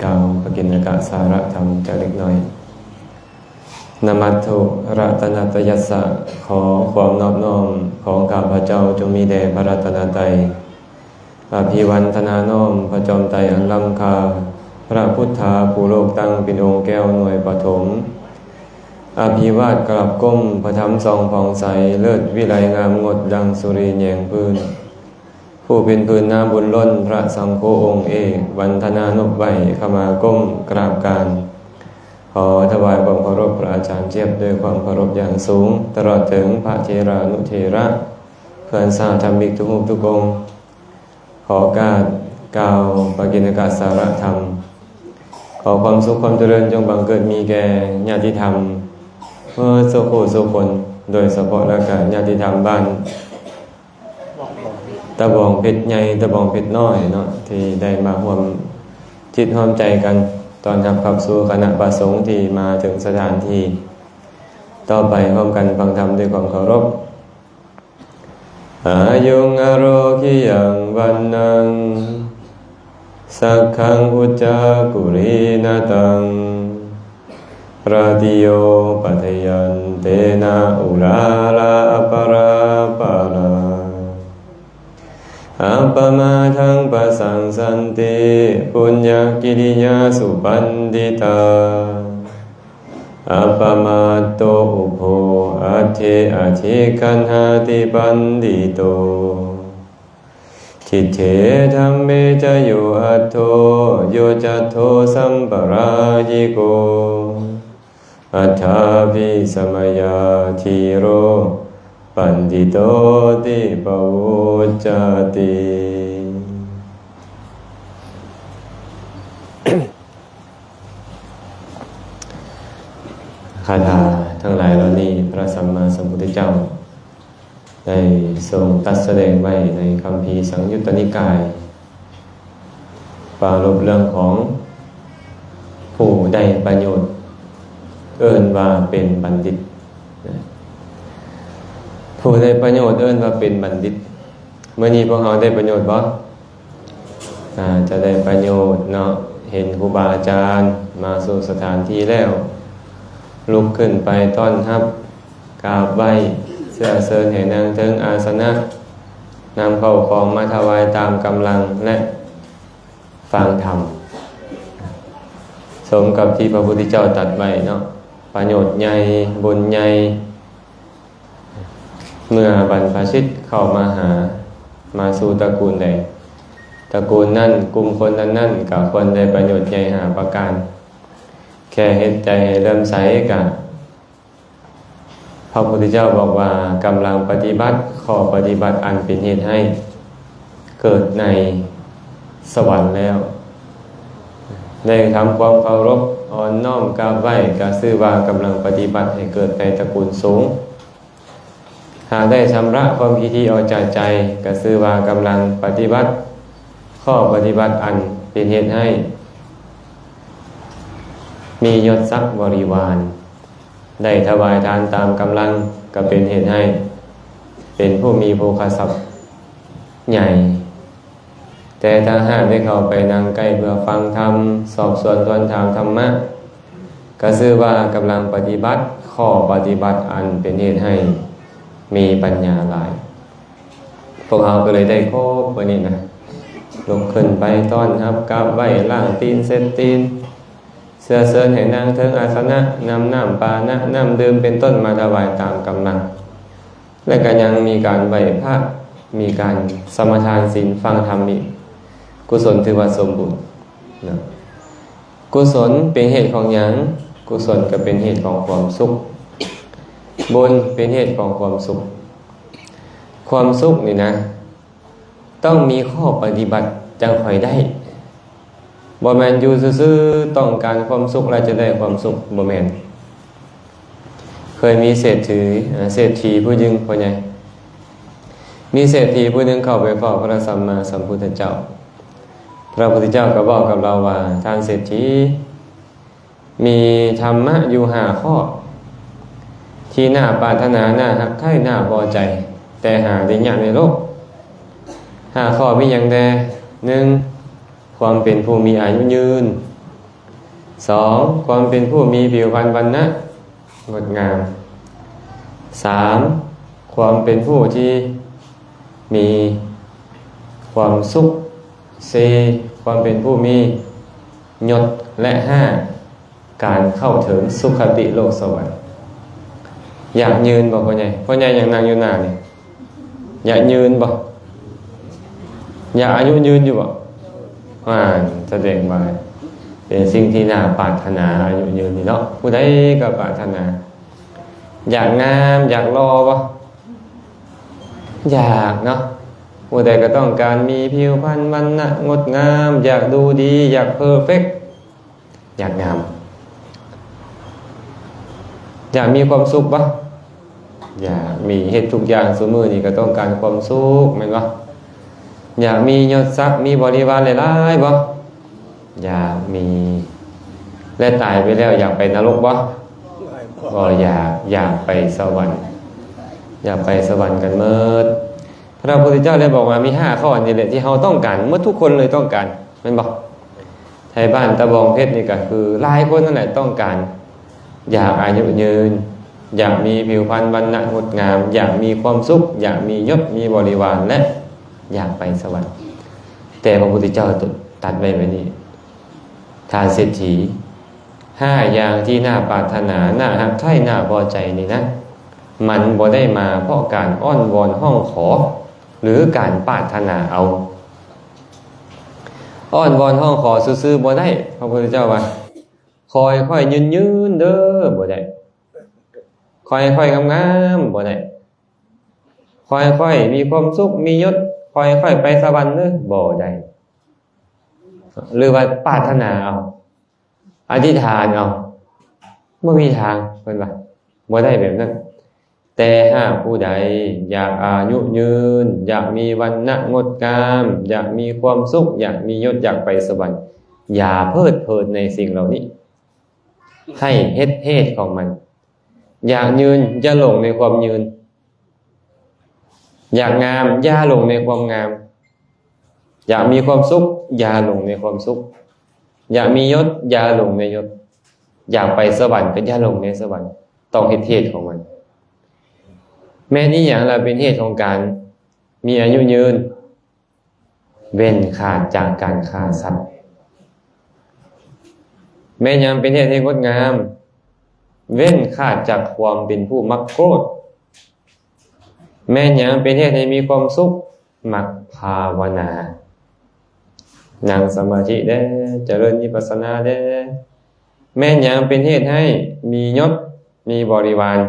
ກ່າວປະກິນນະກະສາລະທຳຈັກເລັກນ້ອຍ. ນະມັດຖຸລັດຕະນະຕະຍັດສະ ຂໍຄວາມນອບນ້ອມຂອງຂ້າພະເຈົ້າຈົ່ງມີແດ່ພະລັດຕະນະໄຕ. ອະພິວັນທະນານ້ອມພະຈອມໄຕອັນລ້ຳຄ່າ, ພະພຸດທາຜູ້ໂລກຕັ້ງເປັນອົງແກ້ວໜ່ວຍປະຖົມ. ອະພິວາດກາບກົ້ມພະທຳສ່ອງຜ່ອງໃສ, ເລີດວິໄລງາມງົດດັ່ງສຸຣີແຍງພື້ນ. ຜູ້ເປັນພື້ນນາບຸນລົ້ນ, ພະສັງໂຄອົງເອກ, ວັນທະນານົບໄຫວ້, ຂະມາກົ້ມກາບການ. ຂໍຖວາຍຄວາມເຄົາລົບພະອາຈານຈຽບດ້ວຍຄວາມເຄົາລົບຢ່າງສູງ, ຕະຫຼອດເຖິງພະເຖລານຸເຖລະ, ເພື່ອນສາວທຳມິກທຸກຮູບທຸກອົງ. ຂໍໂອກາດກ່າວປະກິນນະກະສາລະທຳ. ຂໍຄວາມສຸກຄວາມຈະເລີນຈົ່ງບັງເກີດມີແກ່ຍາດຕິທຳເບິດສູ່ຜູ້ສູ່ຄົນ, ໂດຍສະເພາະແລ້ວກະຍາດຕິທຳບ້ານຕະບອງເພັດໃຫຍ່ ຕະບອງເພັດນ້ອຍເນາະ ທີ່ໄດ້ມາຮ່ວມຈິດຮ່ວມໃຈກັນຕ້ອນຮັບຂັບສູ່ຄະນະພະສົງທີ່ມາເຖິງສະຖານທີ່. ຕໍ່ໄປຮ່ວມກັນຟັງທຳດ້ວຍຄວາມເຄົາລົບ. ອາຍຸງອາໂຣກິຍັງວັນນັງ ສັກຂັງພຸດຈາກຸລີນະຕັງ ລາຕິໂຍປະທະຍັນເຕນະ ອຸຣາລາອະປະລາປາລາ ອັບປະມາທັງປະສັງສັນຕິ ປຸນຍະກິລິຍາສຸປັນດິຕາ ອັບປະມາດໂຕ ອຸໂພ ອັດເຖ ອະທິກະນາຕິປັນດິໂຕ. ທິເຖທຳເມ ຈະ ໂຍ ອັດໂທ ໂຍ ຈະ ໂທ ສຳປະລາຍິໂກ ອັດຖາພິສະມະຍາ ທີໂຣ ປັນດິໂຕ ຕິປະວຸດຈະຕິ. ຄາຖາທັງຫຼາຍເຫຼົ່ານີ້ ພະສຳມາສຳພຸດທະເຈົ້າໄດ້ຊົງຕັດສະແດງໄວ້ໃນຄຳພີສັງຍຸດຕະນິກາຍ ປາລົບເລື່ອງຂອງຜູ້ໄດ້ປະໂຫຍດ ເອີ້ນວ່າເປັນບັນດິດ. ຜູ້ໄດ້ປະໂຫຍດເອີ້ນວ່າເປັນບັນດິດ. ມື້ນີ້ພວກເຮົາໄດ້ປະໂຫຍດບໍ່? ອາດຈະໄດ້ປະໂຫຍດເນາະ, ເຫັນຄູບາອາຈານມາສູ່ສະຖານທີ່ແລ້ວ ລຸກຂຶ້ນໄປຕ້ອນຮັບ, ກາບໄຫວ້, ເຊື້ອເຊີນໃຫ້ນັ່ງເທິງອາສະນະ, ນຳເຂົ້າຂອງມາຖວາຍຕາມກຳລັງ ແລະ ຟັງທຳ. ສົມກັບທີ່ພະພຸດທະເຈົ້າຕັດໄວ້ເນາະ, ປະໂຫຍດໃຫຍ່, ບຸນໃຫຍ່. ເມື່ອບັນພະຊິດເຂົ້າມາຫາ, ມາສູ່ຕະກູນໃດ, ຕະກູນນັ້ນ, ກຸ່ມຄົນນັ້ນໆ ກໍຄວນໄດ້ປະໂຫຍດໃຫຍ່ຫ້າປະການ. ແຄ່ເຮັດໃຈໃຫ້ເຫຼື້ອມໃສກະ ພະພຸດທະເຈົ້າບອກວ່າ ກຳລັງປະຕິບັດຂໍ້ປະຕິບັດອັນເປັນເຫດໃຫ້ເກີດໃນສະຫວັນແລ້ວ. ໄດ້ທຳຄວາມເຄົາລົບ, ອ່ອນນ້ອມກາບໄຫວ້, ກໍຊື່ວ່າກຳລັງປະຕິບັດໃຫ້ເກີດໃນຕະກູນສູງ. ຫາກໄດ້ຊຳລະຄວາມຜິດທີ່ອອກຈາກໃຈ, ກໍຊື່ວ່າກຳລັງປະຕິບັດຂໍ້ປະຕິບັດອັນເປັນເຫດໃຫ້ມີຍົດສັກບໍລິວານ. ໄດ້ຖວາຍທານຕາມກຳລັງ ກໍເປັນເຫດໃຫ້ເປັນຜູ້ມີໂພຄະຊັບໃຫຍ່. ແຕ່ຖ້າຫາກໄດ້ເຂົ້າໄປນັ່ງໃກ້ເພື່ອຟັງທຳ, ສອບສວນທວນຖາມທຳມະ, ກໍຊື່ວ່າກຳລັງປະຕິບັດຂໍ້ປະຕິບັດອັນເປັນເຫດໃຫ້ມີປັນຍາຫຼາຍ. ພວກເຮົາກໍເລີຍໄດ້ຄົບມື້ນີ້ນະ, ລຸກຂຶ້ນໄປຕ້ອນຮັບ, ກາບໄຫວ້, ລ້າງຕີນ, ເຊັດຕີນ, ເຊື້ອເຊີນໃຫ້ນັ່ງເທິງອາສະນະ, ນຳນ້ຳປານະ, ນ້ຳດື່ມເປັນຕົ້ນມາຖວາຍຕາມກຳລັງ, ແລະ ກໍຍັງມີການໄຫວ້ພະ, ມີການສະມາທານສິນ, ຟັງທຳອີກ, ກຸສົນຖືວ່າສົມບູນເນາະ. ກຸສົນເປັນເຫດຂອງຫຍັງ? ກຸສົນກໍເປັນເຫດຂອງຄວາມສຸກ. ບຸນເປັນເຫດຂອງຄວາມສຸກ. ຄວາມສຸກນີ້ນະ ຕ້ອງມີຂໍ້ປະຕິບັດຈັ່ງຄ່ອຍໄດ້. ບໍ່ແມ່ນຢູ່ຊື່ໆ ຕ້ອງການຄວາມສຸກແລ້ວຈະໄດ້ຄວາມສຸກ, ບໍ່ແມ່ນ. ເຄີຍມີເສດຖີ, ເສດຖີຜູ້ໜຶ່ງ, ພໍ່ໃຫຍ່, ມີເສດຖີຜູ້ໜຶ່ງເຂົ້າໄປເຝົ້າພະສຳມາສຳພຸດທະເຈົ້າ. ພະພຸດທະເຈົ້າກໍເວົ້າກັບລາວວ່າ, ທ່ານເສດຖີ, ມີທຳມະຢູ່ຫ້າຂໍ້ ທີ່ໜ້າປາດຖະໜາ, ໜ້າຮັກໃຄ່, ໜ້າພໍໃຈ, ແຕ່ຫາໄດ້ຍາກໃນໂລກ. ຫ້າຂໍ້ມີຫຍັງແດ່? ໜຶ່ງ ໂພ ຄວາມເປັນຜູ້ມີອາຍຸຍືນ. ສອງ ຄວາມເປັນຜູ້ມີຜິວພັນວັນນະງົດງາມ. ສາມ ຄວາມເປັນຜູ້ທີ່ມີຄວາມສຸກ. ສີ່ ຄວາມເປັນຜູ້ມີຍົດ. ແລະ ຫ້າ ການເຂົ້າເຖິງສຸຄະຕິໂລກສະຫວັນ. ຢາກຍືນບໍ່ພໍ່ໃຫຍ່? ພໍ່ໃຫຍ່ຍັງນັ່ງຢູ່ໜ້ານີ້ ຢາກຍືນບໍ່? ຢາກອາຍຸຍືນຢູ່ບໍ່? ອ່າ ສະແດງວ່າເປັນສິ່ງທີ່ໜ້າປາດຖະໜາ ອາຍຸຍືນນີ້ເນາະ. ຜູ້ໃດກໍປາດຖະໜາ ຢາກງາມ ຢາກຫຼໍ່ບໍ່? ຢາກເນາະ. ຜູ້ໃດກໍຕ້ອງການມີຜິວພັນວັນນະງົດງາມ ຢາກດູດີ ຢາກເພີເຟັກ ຢາກງາມ. ຢາກມີຄວາມສຸກບໍ່? ຢາກມີ. ເຮັດທຸກຢ່າງຊຸມື້ນີ້ກໍຕ້ອງການຄວາມສຸກແມ່ນບໍ່? ຢາກມີຍົດສັກ ມີບໍລິວານຫຼາຍໆບໍ່? ຢາກມີ. ແລະ ຕາຍໄປແລ້ວຢາກໄປນະລົກບໍ່? ບໍ່ຢາກ. ຢາກໄປສະຫວັນ ຢາກໄປສະຫວັນກັນໝົດ. ພະພຸດທະເຈົ້າໄດ້ບອກວ່າມີຫ້າຂໍ້ນີ້ແຫຼະທີ່ເຮົາຕ້ອງການ ໝົດທຸກຄົນເລີຍຕ້ອງການ ແມ່ນບໍ່? ໄທບ້ານຕາບອງເພັດນີ້ກໍຄືຫຼາຍຄົນນັ້ນແຫຼະຕ້ອງການ ຢາກອາຍຸຍືນ ຢາກມີຜິວພັນວັນນະງົດງາມ ຢາກມີຄວາມສຸກ ຢາກມີຍົດມີບໍລິວານ ແລະ ຢາກໄປສະຫວັນ. ແຕ່ພະພຸດທະເຈົ້າຕັດໄວ້ແບບນີ້ ທ່ານເສດຖີ ຫ້າຢ່າງທີ່ໜ້າປາດຖະໜາ ໜ້າຮັກໃຄ ໜ້າພໍໃຈນີ້ນະ ມັນບໍ່ໄດ້ມາເພາະການອ້ອນວອນຮ້ອງຂໍ ຫຼື ການປາດຖະໜາເອົາ. ອ້ອນວອນຮ້ອງຂໍຊື່ໆບໍ່ໄດ້. ພະພຸດທະເຈົ້າວ່າ ຂໍໃຫ້ຂ້ອຍຍືນໆເດີ ບໍ່ໄດ້. ຂໍໃຫ້ຂ້ອຍງາມໆ ບໍ່ໄດ້. ຂໍໃຫ້ຂ້ອຍມີຄວາມສຸກ ມີຍົດ ຂໍໃຫ້ຂ້ອຍໄປສະຫວັນເດີ ບໍ່ໄດ້. ຫຼືວ່າປາດຖະໜາເອົາ ອະທິຖານເອົາ ບໍ່ມີທາງ ເພິ່ນວ່າ ບໍ່ໄດ້ແບບນັ້ນ. ແຕ່ຫາກຜູ້ໃດຢາກອາຍຸຍືນ ຢາກມີວັນນະງົດງາມ ຢາກມີຄວາມສຸກ ຢາກມີຍົດ ຢາກໄປສະຫວັນ ຢ່າເພີດເພີນໃນສິ່ງເຫຼົ່ານີ້ ໃຫ້ເຮັດເຫດຂອງມັນ. ຢາກຍືນ ຢ່າຫຼົງໃນຄວາມຍືນ. ຢາກງາມ ຢ່າຫຼົງໃນຄວາມງາມ. ຢາກມີຄວາມສຸກ ຢ່າຫຼົງໃນຄວາມສຸກ. ຢາກມີຍົດ ຢ່າຫຼົງໃນຍົດ. ຢາກໄປສະຫວັນ ກໍຢ່າຫຼົງໃນສະຫວັນ. ຕ້ອງເຮັດເຫດຂອງມັນ. ແມ່ນອີຫຍັງລະເປັນເຫດຂອງການມີອາຍຸຍືນ? ເວັ້ນຂາດຈາກການຂ້າສັດ. ແມ່ນຫຍັງເປັນເຫດໃຫ້ງົດງາມ? ເວັ້ນຂາດຈາກຄວາມເປັນຜູ້ມັກໂກດ. ແມ່ນຫຍັງເປັນເຫດໃຫ້ມີຄວາມສຸກ? ມັກພາວະນາ ນັ່ງສະມາທິແດ່ ຈະເລີນວິປັດສະນາແດ່. ແມ່ນຫຍັງເປັນເຫດໃຫ້ມີຍົດ ມີບໍລິວານ?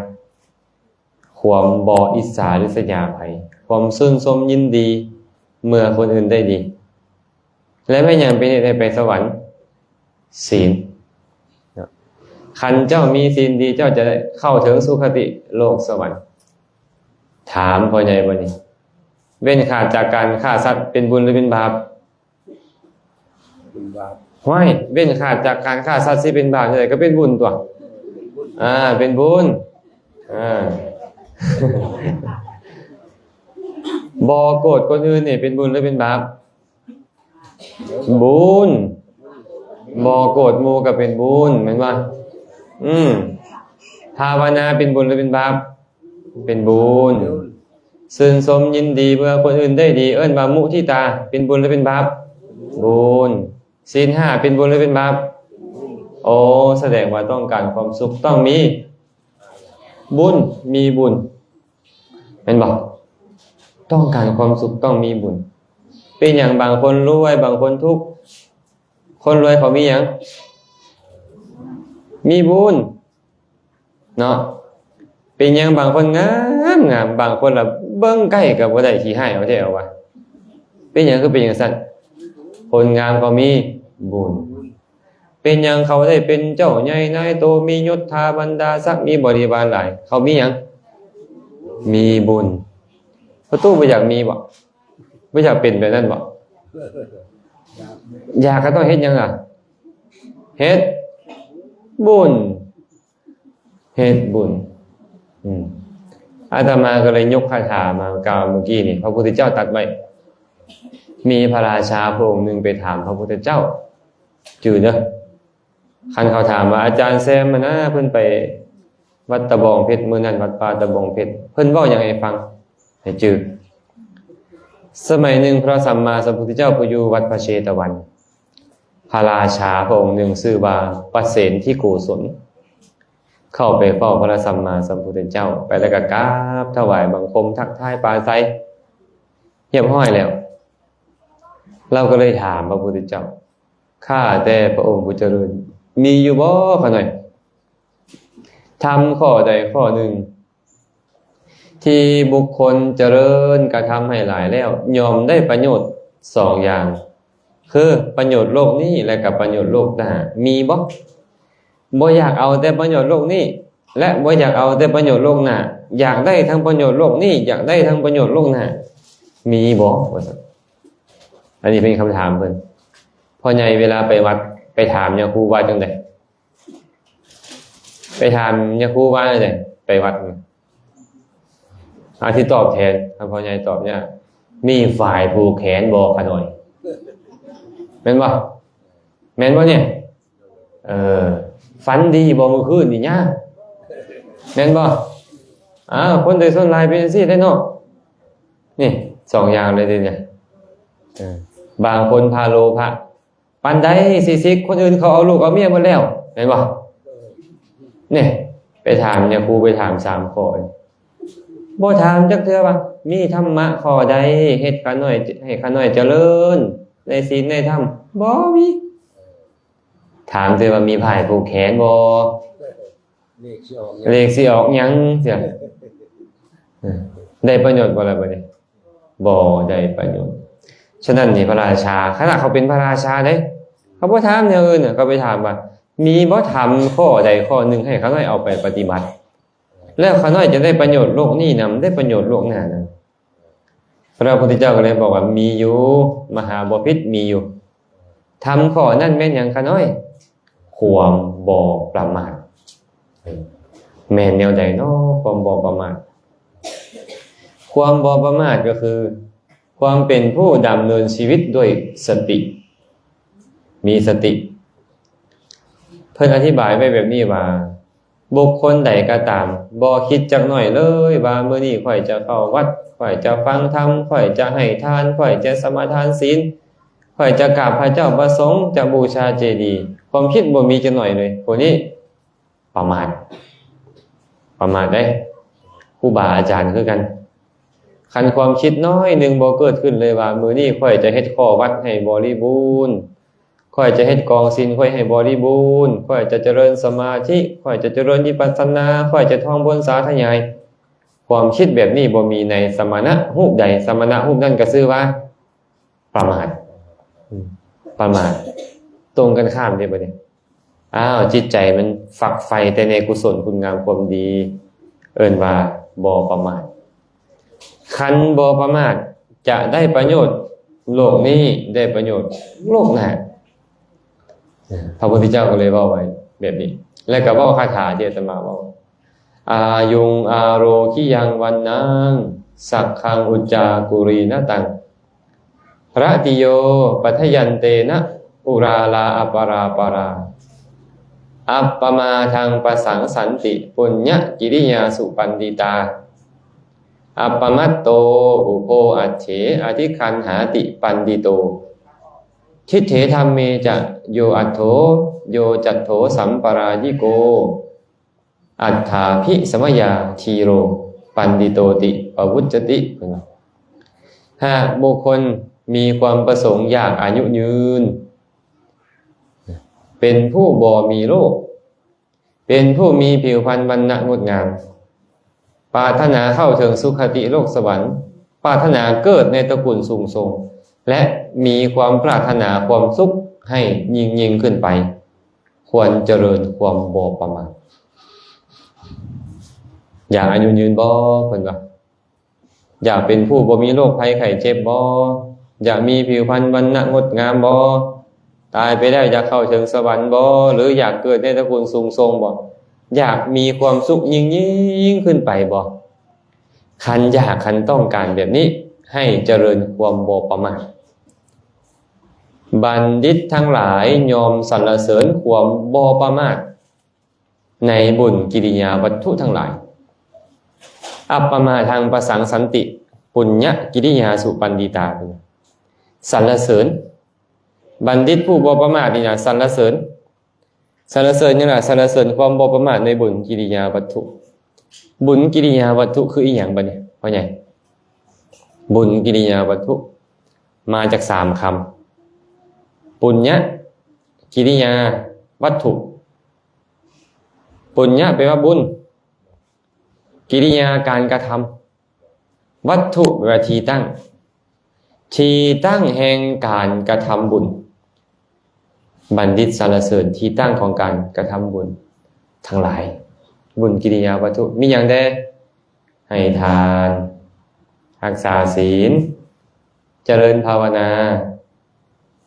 ຄວາມບໍ່ອິດສາລິສະຍາໃຜ, ຄວາມຊື່ນຊົມຍິນດີເມື່ອຄົນອື່ນໄດ້ດີ. ແລະ ແມ່ນຫຍັງເປັນເຫດໃຫ້ໄປສະຫວັນ? ສີນ. ຄັນເຈົ້າມີສີນດີ, ເຈົ້າຈະໄດ້ເຂົ້າເຖິງສຸຄະຕິໂລກສະຫວັນ. ຖາມພໍ່ໃຫຍ່ບັດນີ້, ເວັ້ນຂາດຈາກການຂ້າສັດເປັນບຸນຫຼືເປັນບາບ? ເປັນບາບ. ຫ້ວຍ, ເວັ້ນຂາດຈາກການຂ້າສັດຊິເປັນບາບຈັ່ງໃດ? ກໍເປັນບຸນຕົວະ. ອ່າ, ເປັນບຸນ. ອ່າ. ບໍ່ໂກດຄົນອື່ນນີ້ເປັນບຸນຫຼືເປັນບາບ? ບຸນ. ບໍ່ໂກດໝູ່ກໍເປັນບຸນ, ແມ່ນບໍ່? ອືມ. ພາວະນາເປັນບຸນຫຼືເປັນບາບ? ເປັນບຸນ. ຊື່ນຊົມຍິນດີເມື່ອຄົນອື່ນໄດ້ດີ ເອີ້ນວ່າມຸທິຕາ ເປັນບຸນຫຼືເປັນບາບ? ບຸນ. ສິນຫ້າເປັນບຸນຫຼືເປັນບາບ? ໂອ້ ສະແດງວ່າຕ້ອງການຄວາມສຸກຕ້ອງມີບຸນ, ມີບຸນ ແມ່ນບໍ່? ຕ້ອງການຄວາມສຸກຕ້ອງມີບຸນ. ເປັນຫຍັງບາງຄົນລວຍ ບາງຄົນທຸກ? ຄົນລວຍເຂົາມີຫຍັງ? ມີບຸນ. ເນາະ ເປັນຫຍັງບາງຄົນງາມໆ ບາງຄົນລະເບິ່ງໃກ້ກໍບໍ່ໄດ້ ຂີ້ຮ້າຍເອົາແທ້ເອົາວ່າ. ເປັນຫຍັງຄືເປັນຈັ່ງຊັ້ນ? ຄົນງາມເຂົາມີບຸນ. ເປັນຫຍັງເຂົາໄດ້ເປັນເຈົ້າໃຫຍ່ນາຍໂຕ ມີຍົດຖາບັນດາສັກ ມີບໍລິວານຫຼາຍ? ເຂົາມີຫຍັງ? ມີບຸນ. ພໍ່ຕູ້ບໍ່ຢາກມີບໍ່? ບໍ່ຢາກເປັນແບບນັ້ນບໍ່? ຢາກກໍຕ້ອງເຮັດຫຍັງລະ? ເຮັດບຸນ. ເຮັດບຸນ. ອືມ ອາດຕະມາກໍເລີຍຍົກຄາຖາມາກ່າວເມື່ອກີ້ນີ້ ພະພຸດທະເຈົ້າຕັດໄວ້ ມີພະລາຊາພະອົງໜຶ່ງໄປຖາມພະພຸດທະເຈົ້າ ຈື່ເດີ. ຄັນເຂົາຖາມວ່າ ອາຈານແຊມຫັ້ນນະ ເພິ່ນໄປວັດຕະບອງເພັດ ມື້ນັ້ນວັດປ່າຕະບອງເພັດ ເພິ່ນເວົ້າຫຍັງໃຫ້ຟັງ ໃຫ້ຈື່. ສະໄໝໜຶ່ງ ພະສຳມາສຳພຸດທະເຈົ້າຜູ້ຢູ່ວັດພະເຊຕະວັນ ພະລາຊາພະອົງໜຶ່ງຊື່ວ່າປະເສນທິໂກສົນ ເຂົ້າໄປເຝົ້າພະສຳມາສຳພຸດທະເຈົ້າ ໄປແລ້ວກໍກາບຖວາຍບັງຄົມ ທັກທາຍປາໄສ ຮຽບຮ້ອຍແລ້ວ ລາວກໍເລີຍຖາມພະພຸດທະເຈົ້າ ຂ້າແຕ່ພະອົງຜູ້ຈະເລີນ ມີຢູ່ບໍ່ຂະນ້ອຍ ທຳຂໍ້ໃດຂໍ້ໜຶ່ງ ທີ່ບຸກຄົນຈະເລີນກະທຳໃຫ້ຫຼາຍແລ້ວ ຍ່ອມໄດ້ປະໂຫຍດສອງຢ່າງ ຄືປະໂຫຍດໂລກນີ້ ແລະກະປະໂຫຍດໂລກໜ້າ ມີບໍ່? ບໍ່ຢາກເອົາແຕ່ປະໂຫຍດໂລກນີ້ ແລະບໍ່ຢາກເອົາແຕ່ປະໂຫຍດໂລກໜ້າ ຢາກໄດ້ທັງປະໂຫຍດໂລກນີ້ ຢາກໄດ້ທັງປະໂຫຍດໂລກໜ້າ ມີບໍ່? ວ່າຊັ້ນ. ອັນນີ້ເປັນຄຳຖາມເພິ່ນ. ພໍ່ໃຫຍ່ເວລາໄປວັດ ໄປຖາມຍາຄູວ່າຈັ່ງໃດ? ໄປຖາມຍາຄູວ່າຈັ່ງໃດ? ໄປວັດ ອາ ຊິຕອບແທນ ຄັນພໍ່ໃຫຍ່ຕອບຍາກ ມີຝ້າຍຜູກແຂນບໍ່ຂະນ້ອຍ? ແມ່ນບໍ່? ແມ່ນບໍ່ນີ້? ເອີ ຝັນດີບໍ່ມື້ຄືນນີ້ຍາ? ແມ່ນບໍ່? ອ້າວ ຄົນໂດຍສ່ວນຫຼາຍເປັນຈັ່ງຊີ້ເດ້ເນາະ. ນີ້ສອງຢ່າງເລີຍເດນີ້. ເອີ ບາງຄົນພາໂລພະ ປານໃດຊິສິກ ຄົນອື່ນເຂົາເອົາລູກເອົາເມຍໝົດແລ້ວ ແມ່ນບໍ່? ນີ້ ໄປຖາມຍາຄູ ໄປຖາມສາມຂໍ້ ບໍ່ຖາມຈັກເທື່ອວ່າ ມີທຳມະຂໍ້ໃດເຮັດຂ້ານ້ອຍ ໃຫ້ຂ້ານ້ອຍຈະເລີນໃນສິນໃນທຳ? ບໍ່ມີ. ຖາມແຕ່ວ່າມີຝ້າຍຜູກແຂນບໍ່? ເລກຊິອອກຫຍັງ? ເລກຊິອອກຫຍັງ? ເອີ ໄດ້ປະໂຫຍດບໍ່ລະບັດນີ້? ບໍ່ໄດ້ປະໂຫຍດ. ສະນັ້ນນີ້ ພະລາຊາ ຂະໜາດເຂົາເປັນພະລາຊາເດ້ ເຂົາບໍ່ຖາມແນວອື່ນນະ ເຂົາໄປຖາມວ່າ ມີບໍ່ທຳຂໍ້ໃດຂໍ້ໜຶ່ງໃຫ້ຂ້ານ້ອຍເອົາໄປປະຕິບັດ ແລ້ວຂ້ານ້ອຍຈະໄດ້ປະໂຫຍດໂລກນີ້ນຳ ໄດ້ປະໂຫຍດໂລກໜ້ານຳ. ພະພຸດທະເຈົ້າກໍເລີຍບອກວ່າ ມີຢູ່ ມະຫາບໍພິດ ມີຢູ່. ທຳຂໍ້ນັ້ນແມ່ນຫຍັງຂ້ານ້ອຍ? ຄວາມບໍ່ປະໝາດ. ເອີ ແມ່ນແນວໃດເນາະ ຄວາມບໍ່ປະໝາດ? ຄວາມບໍ່ປະໝາດກໍຄື ຄວາມເປັນຜູ້ດຳເນີນຊີວິດດ້ວຍສະຕິ ມີສະຕິ. ເພິ່ນອະທິບາຍໄວ້ແບບນີ້ວ່າ ບຸກຄົນໃດກໍຕາມ ບໍ່ຄິດຈັກໜ້ອຍເລີຍວ່າ ມື້ນີ້ຂ້ອຍຈະເຂົ້າວັດ, ຂ້ອຍຈະຟັງທຳ, ຂ້ອຍຈະໃຫ້ທານ, ຂ້ອຍຈະສະມາທານສິນ, ຂ້ອຍຈະກາບພະເຈົ້າພະສົງ, ຈະບູຊາເຈດີ, ຄວາມຄິດບໍ່ມີຈັກໜ້ອຍເລີຍ. ຜູ້ນີ້ປະໝາດ, ປະໝາດເດ້. ຄູບາອາຈານຄືກັນ, ຄັນຄວາມຄິດໜ້ອຍໜຶ່ງບໍ່ເກີດຂຶ້ນເລີຍວ່າ ມື້ນີ້ຂ້ອຍຈະເຮັດຂໍ້ວັດໃຫ້ບໍລິບູນ, ຂ້ອຍຈະເຮັດກອງສິນຂ້ອຍໃຫ້ບໍລິບູນ, ຂ້ອຍຈະຈະເລີນສະມາທິ, ຂ້ອຍຈະຈະເລີນວິປັດສະນາ, ຂ້ອຍຈະທ່ອງບົນສາທະຍາຍ. ຄວາມຄິດແບບນີ້ບໍ່ມີໃນສະມະນະຮູບໃດ, ສະມະນະຮູບນັ້ນກໍຊື່ວ່າປະໝາດ, ປະໝາດ. ຕົງກັນຂ້າມເດ້ບັດນີ້. ອ້າວ, ຈິດໃຈມັນຝັກໃຝ່ແຕ່ໃນກຸສົນຄຸນງາມຄວາມດີ, ເອີ້ນວ່າບໍ່ປະໝາດ. ຄັນບໍ່ປະໝາດ ຈະໄດ້ປະໂຫຍດໂລກນີ້, ໄດ້ປະໂຫຍດໂລກໜ້າ. ພະພຸດທະເຈົ້າກໍເລີຍເວົ້າໄວ້ແບບນີ້ ແລະກໍເວົ້າຄາຖາທີ່ອາດຕະມາເວົ້າ, ອາຍຸງອາໂຣກິຍັງວັນນາງ ສັກຂັງອຸດຈາກຸລີນະຕັງ ລະຕິໂຍປັດທະຍັນເຕນະ ອຸຣາລາອະປະລາປະລາ ອັບປະມາທັງປະສັງສັນຕິ ປຸນຍະກິລິຍາສຸປັນດິຕາ ອັບປະມັດໂຕ ອຸໂພອັດເຖ ອະທິຄັນຫາຕິປັນດິໂຕ ທິດເຖທຳເມຈະ ໂຍອັດໂທ ໂຍຈັດໂທສຳປະລາຍິໂກ ອັດຖາພິສະມະຍາທີໂຣ ປັນດິໂຕຕິປະວຸດຈະຕິ. ເພິ່ນວ່າ ຫາກບຸກຄົນມີຄວາມປະສົງຢາກອາຍຸຍືນ, ເປັນຜູ້ບໍ່ມີໂລກ, ເປັນຜູ້ມີຜິວພັນວັນນະງົດງາມ, ປາດຖະໜາເຂົ້າເຖິງສຸຄະຕິໂລກສະຫວັນ, ປາດຖະໜາເກີດໃນຕະກຸນສູງສົ່ງ ແລະ ມີຄວາມປາດຖະໜາຄວາມສຸກໃຫ້ຍິ່ງໆຂຶ້ນໄປ, ຄວນຈະເລີນຄວາມບໍ່ປະໝາດ. ຢາກອາຍຸຍືນບໍ່? ເພິ່ນວ່າ ຢາກເປັນຜູ້ບໍ່ມີໂລກໄພໄຂ້ເຈັບບໍ່? ຢາກມີຜິວພັນວັນນະງົດງາມບໍ່? ຕາຍໄປແລ້ວຢາກເຂົ້າເຖິງສະຫວັນບໍ່? ຫຼື ຢາກເກີດໃນຕະກຸນສູງສົ່ງບໍ່? ຢາກມີຄວາມສຸກຍິ່ງໆຂຶ້ນໄປບໍ່? ຄັນຢາກ, ຄັນຕ້ອງການແບບນີ້, ໃຫ້ຈະເລີນຄວາມບໍ່ປະໝາດ. ບັນດິດທັງຫຼາຍຍ່ອມສັນລະເສີນຄວາມບໍ່ປະໝາດໃນບຸນກິລິຍາວັດຖຸທັງຫຼາຍ. ອັບປະມາທັງປະສັງສັນຕິ ປຸນຍະກິລິຍາສຸປັນດິຕາ. ສັນລະເສີນ ບັນດິດຜູ້ບໍ່ປະໝາດນີ້ນະ ສັນລະເສີນ ສັນລະເສີນຫຍັງລະ? ສັນລະເສີນຄວາມບໍ່ປະໝາດໃນບຸນກິລິຍາວັດຖຸ. ບຸນກິລິຍາວັດຖຸຄືອີ່ຫຍັງບັດນີ້ ພໍ່ໃຫຍ່? ບຸນກິລິຍາວັດຖຸມາຈາກສາມຄຳ ປຸນຍະ ກິລິຍາ ວັດຖຸ. ປຸນຍະແປວ່າບຸນ, ກິລິຍາການກະທຳ, ວັດຖຸແປວ່າທີ່ຕັ້ງ, ທີ່ຕັ້ງແຫ່ງການກະທຳບຸນ. ບັນດິດສັນລະເສີນທີ່ຕັ້ງຂອງການກະທຳບຸນທັງຫຼາຍ. ບຸນກິລິຍາວັດຖຸມີຫຍັງແດ່? ໃຫ້ທານ, ຮັກສາສິນ, ຈະເລີນພາວະນາ,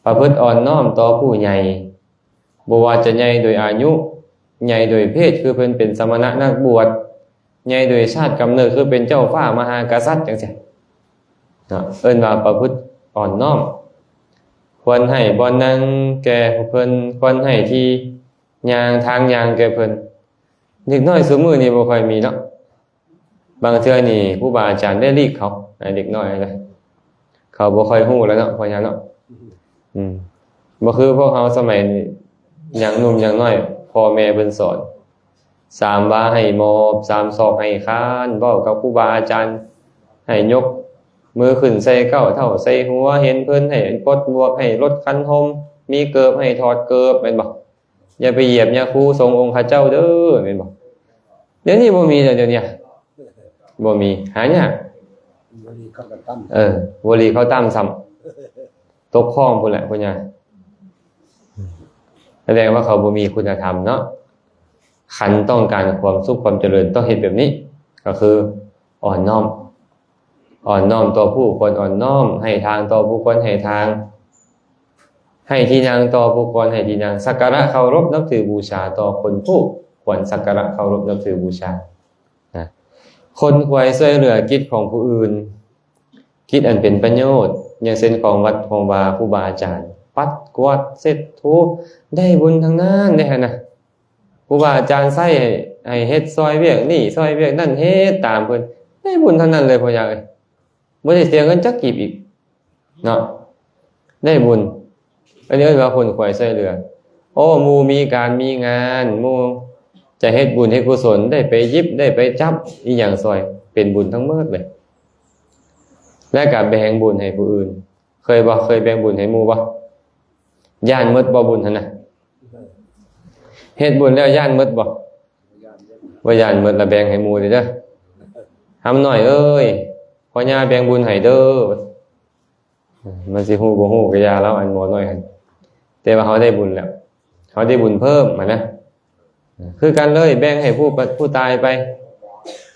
ປະພຶດອ່ອນນ້ອມຕໍ່ຜູ້ໃຫຍ່, ບໍ່ວ່າຈະໃຫຍ່ໂດຍອາຍຸ, ໃຫຍ່ໂດຍເພດ ຄືເພິ່ນເປັນສະມະນະນັກບວດ, ໃຫຍ່ໂດຍຊາດກຳເນີດ ຄືເປັນເຈົ້າຟ້າມະຫາກະສັດ ຈັ່ງຊີ້ເນາະ, ເອີ້ນວ່າປະພຶດອ່ອນນ້ອມ. ຄວນໃຫ້ບ່ອນນັ່ງແກ່ເພິ່ນ, ຄວນໃຫ້ທີ່ຍ່າງ, ທາງຍ່າງແກ່ເພິ່ນ. ເດັກນ້ອຍຊຸມື້ນີ້ບໍ່ຄ່ອຍມີເນາະ. ບາງເທື່ອນີ້ຄູບາອາຈານໄດ້ຫຼີກເຂົາໃຫ້ເດັກນ້ອຍນະ, ເຂົາບໍ່ຄ່ອຍຮູ້ແລ້ວເນາະ ພໍ່ຍາເນາະ. ອືມ ບໍ່ຄືພວກເຮົາສະໄໝນີ້ ຍັງໜຸ່ມຍັງນ້ອຍ ພໍ່ແມ່ເພິ່ນສອນ ສາມວາໃຫ້ໝອບ, ສາມສອກໃຫ້ຄານ, ເວົ້າກັບຄູບາອາຈານໃຫ້ຍົກມືຂຶ້ນໃສ່ເກົ້າເທົ້າໃສ່ຫົວ, ເຫັນເພິ່ນໃຫ້ປົດໝວກ, ໃຫ້ລົດຄັນຮົ່ມ, ມີເກີບໃຫ້ຖອດເກີບ, ແມ່ນບໍ່? ຢ່າໄປຢຽບຍາຄູສົງອົງເຂົາເຈົ້າເດີ ແມ່ນບໍ່? ດຽວນີ້ບໍ່ມີແລ້ວ, ດຽວນີ້ບໍ່ມີ, ຫາຍາກ. ບໍ່ດີເຂົາກໍຕຳ ເອີ ບໍ່ດີເຂົາຕຳຊ້ຳ, ຕົກຄອງພຸ້ນແຫຼະ ພຸ້ນຍາ. ສະແດງວ່າເຂົາບໍ່ມີຄຸນນະທຳເນາະ. ຄັນຕ້ອງການຄວາມສຸກຄວາມຈະເລີນ ຕ້ອງເຮັດແບບນີ້, ກໍຄືອ່ອນນ້ອມ. ອ່ອນນ້ອມຕໍ່ຜູ້ຄວນອ່ອນນ້ອມ, ໃຫ້ທາງຕໍ່ຜູ້ຄວນໃຫ້ທາງ, ໃຫ້ທີ່ນັ່ງຕໍ່ຜູ້ຄວນໃຫ້ທີ່ນັ່ງ, ສັກກາລະເຄົາລົບນັບຖືບູຊາຕໍ່ຄົນຜູ້ຄວນສັກກາລະເຄົາລົບນັບຖືບູຊານະ. ຄົນຂວາຍຊ່ວຍເຫຼືອກິດຂອງຜູ້ອື່ນ, ກິດອັນເປັນປະໂຫຍດ, ຢ່າງເຊັ່ນຂອງວັດຂອງວາຄູບາອາຈານ, ປັດກວາດເຊັດຖູ, ໄດ້ບຸນທັງນັ້ນເດ້ຫັ້ນນະ. ຄູບາອາຈານໃຊ້ໃຫ້ ໃຫ້ເຮັດຊ່ອຍວຽກນີ້ຊ່ອຍວຽກນັ້ນ ເຮັດຕາມເພິ່ນ ໄດ້ບຸນທັງນັ້ນເລີຍ ພໍ່ຍາເອີຍ. ບໍ່ໄດ້ເສຍເງິນຈັກກີບອີກເນາະ, ໄດ້ບຸນ. ອັນນີ້ເອີ້ນວ່າຄົນຂວາຍຊ່ວຍເຫຼືອ. ໂອ້ ໝູ່ມີການມີງານ, ໝູ່ຈະເຮັດບຸນເຮັດກຸສົນ ໄດ້ໄປຫຍິບໄດ້ໄປຈັບອີ່ຫຍັງຊ່ອຍ ເປັນບຸນທັງໝົດເລີຍ. ແລະກະແບ່ງບຸນໃຫ້ຜູ້ອື່ນ. ເຄີຍບໍ່? ເຄີຍແບ່ງບຸນໃຫ້ໝູ່ບໍ່? ຢ້ານໝົດບໍ່ບຸນຫັ້ນນະ? ເຮັດບຸນແລ້ວຢ້ານໝົດບໍ່? ບໍ່ຢ້ານໝົດລະແບ່ງໃຫ້ໝູ່ເດີ. ຫຳນ້ອຍເອີຍ ພໍ່ຍ່າແບ່ງບຸນໃຫ້ເດີ. ມັນຊິຮູ້ບໍ່ຮູ້ກໍຢ່າລາວ ອັນໝໍນ້ອຍຫັ້ນ, ແຕ່ວ່າເຮົາໄດ້ບຸນແລ້ວ ເຮົາໄດ້ບຸນເພີ່ມຫັ້ນນະ. ຄືກັນເລີຍ ແບ່ງໃຫ້ຜູ້ ຜູ້ຕາຍໄປ.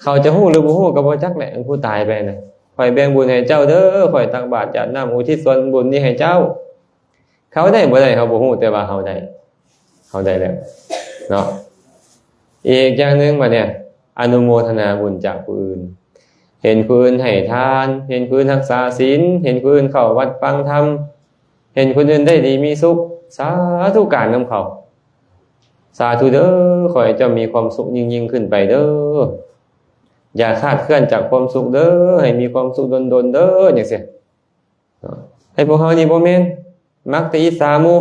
ເຂົາຈະຮູ້ຫຼືບໍ່ຮູ້ກໍບໍ່ຈັກແຫຼະ ອັນຜູ້ຕາຍໄປນະ. ຂ້ອຍແບ່ງບຸນໃຫ້ເຈົ້າເດີ, ຂ້ອຍຕັກບາດຢາດນ້ຳ ອຸທິດສ່ວນບຸນນີ້ໃຫ້ເຈົ້າ. ເຂົາໄດ້ບໍ່ໄດ້ເຮົາບໍ່ຮູ້, ແຕ່ວ່າເຮົາໄດ້ ເຮົາໄດ້ແລ້ວເນາະ. ອີກຢ່າງໜຶ່ງບັດນີ້ ອະນຸໂມທະນາບຸນຈາກຜູ້ອື່ນ. ເຫັນຜູ້ອື່ນໃຫ້ທານ, ເຫັນຜູ້ອື່ນຮັກສາສິນ, ເຫັນຜູ້ອື່ນເຂົ້າວັດຟັງທຳ, ເຫັນຄົນອື່ນໄດ້ດີມີສຸກ, ສາທຸການນຳເຂົາ. ສາທຸເດີ, ຂໍໃຫ້ເຈົ້າມີຄວາມສຸກຍິ່ງໆຂຶ້ນໄປເດີ. ຢ່າຄາດເຄື່ອນຈາກຄວາມສຸກເດີ, ໃຫ້ມີຄວາມສຸກດົນໆເດີ, ຈັ່ງຊີ້. ໃຫ້ພວກເຮົານີ້ບໍ່ແມ່ນ ມັກແຕ່ອິດສາໝູ່.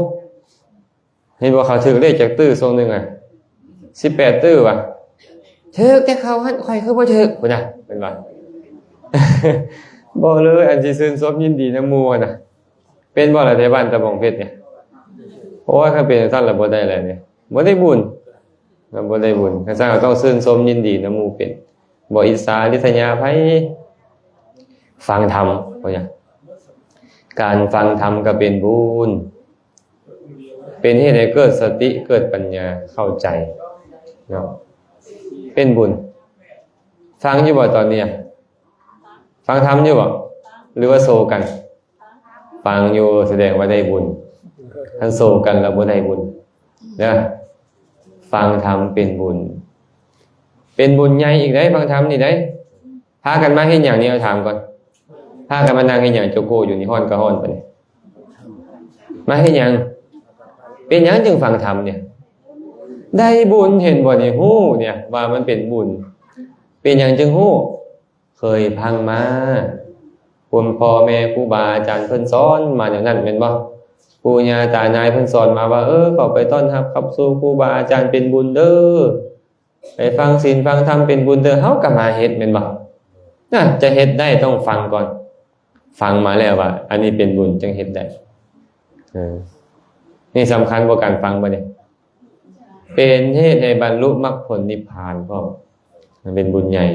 ເຫັນບໍ່ ເຂົາຖືກເລກຈັກຕື້ຊ່ວງໜຶ່ງອະ? ສິບແປດຕື້ຫວາ? ຖືກແຕ່ເຂົາຫັ້ນ ຂ້ອຍຄືບໍ່ຖືກ ພຸ້ນນະ ເຫັນບໍ່? ບໍ່ເລີຍ ອັນຊິຊື່ນຊົມຍິນດີນຳໝູ່ຫັ້ນນະ. ເປັນບໍ່ລະ ແຖວບ້ານຕະບອງເພັດນີ້? ໂອ້ຍ ຄັນເປັນຈັ່ງຊັ້ນລະບໍ່ໄດ້ແລ້ວນີ້ ບໍ່ໄດ້ບຸນ. ມັນບໍ່ໄດ້ບຸນ. ຄັນຊັ້ນເຮົາຕ້ອງຊື່ນຊົມຍິນດີນຳໝູ່ເປັນ, ບໍ່ອິດສາລິດສະຍາໃຜ. ຟັງທຳ, ເພາະຫຍັງ? ການຟັງທຳກໍເປັນບຸນ, ເປັນເຫດໃຫ້ເກີດສະຕິ, ເກີດປັນຍາ, ເຂົ້າໃຈເນາະ, ເປັນບຸນ. ຟັງຢູ່ບໍ່ຕອນນີ້? ຟັງທຳຢູ່ບໍ່? ຫຼືວ່າໂຊກັນ? ຟັງຢູ່ ສະແດງວ່າໄດ້ບຸນ. ຄັນໂຊກັນແລ້ວບໍ່ໄດ້ບຸນເດີ. ຟັງທຳເປັນບຸນ, ເປັນບຸນໃຫຍ່ອີກເດ້ ຟັງທຳນີ້ເດ້. ພາກັນມາເຮັດຫຍັງນີ້ ເອົາຖາມກ່ອນ? ພາກັນມານັ່ງເຮັດຫຍັງ ໂຈໂກ້ຢູ່ນີ້? ຮ້ອນກໍຮ້ອນປານນີ້. ມາເຮັດຫຍັງ? ເປັນຫຍັງຈຶ່ງຟັງທຳເນຍ? ໄດ້ບຸນ. ເຫັນບໍ່ນີ້? ຮູ້ເນຍວ່າມັນເປັນບຸນ. ເປັນຫຍັງຈຶ່ງຮູ້? ເຄີຍຟັງມາ ຄຸນພໍ່ແມ່ຄູບາອາຈານເພິ່ນສອນມາແນວນັ້ນແມ່ນບໍ່? ປູ່ຍ່າຕາຍາຍເພິ່ນສອນມາວ່າ ເອີ ເຂົ້າໄປຕ້ອນຮັບຂັບສູ່ຄູບາອາຈານເປັນບຸນເດີ້ ໄປຟັງສິນຟັງທຳເປັນບຸນເດີ້ ເຮົາກໍມາເຮັດແມ່ນບໍ່? ນະ ຈະເຮັດໄດ້ຕ້ອງຟັງກ່ອນ. ຟັງມາແລ້ວວ່າອັນນີ້ເປັນບຸນ ຈຶ່ງເຮັດໄດ້. ເອີ ນີ້ສຳຄັນບໍ່ ການຟັງບໍ່ນີ້? ເປັນເຫດໃຫ້ບັນລຸມັກຜົນນິບພານພ້ອມ. ມັນເປັນບຸນໃຫຍ່.